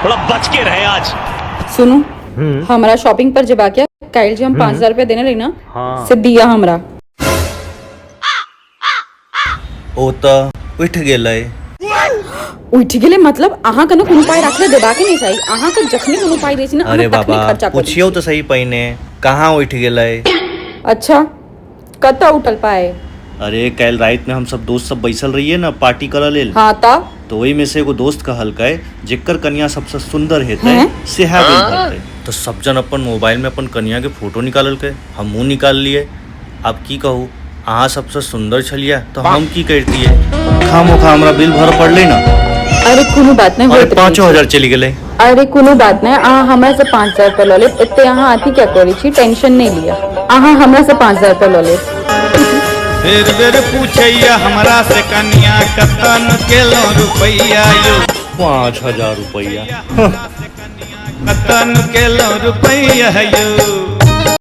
थोड़ा बच के रहे आज। सुनू, हमरा शॉपिंग पर जेबाक ये, काल्हि जे हम 5000 रुपया देने रही ना, से दिया हमरा। ओ तऽ उठि गेलै। उठि गेलै मतलब? अहाँके ने कोनो पाइ राखले देबाके नहि चाही। अहाँके जखने कोनो पाइ दै छी ने, अरे अहाँ तखने बाबा, खर्चा करै पुछियौ छी। तऽ सही पहिने, कहाँ उठि गेलै? अच्छा, कतऽ उठल पाइ? अरे, काल्हि रातिमे हमसब दोस्त सब बैसल रहियै ने पार्टी करऽ लेल। हँ, तऽ? तऽ ओहिमे से एगो दोस्त कहलकै, जेकर कनिया सबसँ सुन्दर हेतै हैं? सेहा बिल भरतै। तऽ सब जन अपन मोबाइलमे अपन कनियाके फोटो निकाललकै, हमहूँ निकाललियै। आब की कहू, अहाँ सबसँ सुन्दर छलियै तऽ हम की करितियै? खामोखा हमरा बिल भरऽ पड़लै ने। अरे, कोनो बात नहि। अरे, होइत रहै पाँचो छै। हजार चलि गेलै। अरे, कोनो बात नहि, अहाँ हमरा से 5000 रुपया लऽ लेब। एते अहाँ अथी क्या करै छी? टेंशन नहि लिअ, अहाँ हमरा से 5000 रुपया लऽ लेब। बेर बेर पूछैया हमरा से कनिया, कतऽ नुकेलहुँ रुपैया यौ? 5000 रुपैआ। कतऽ नुकेलहुँ रुपैया यौ?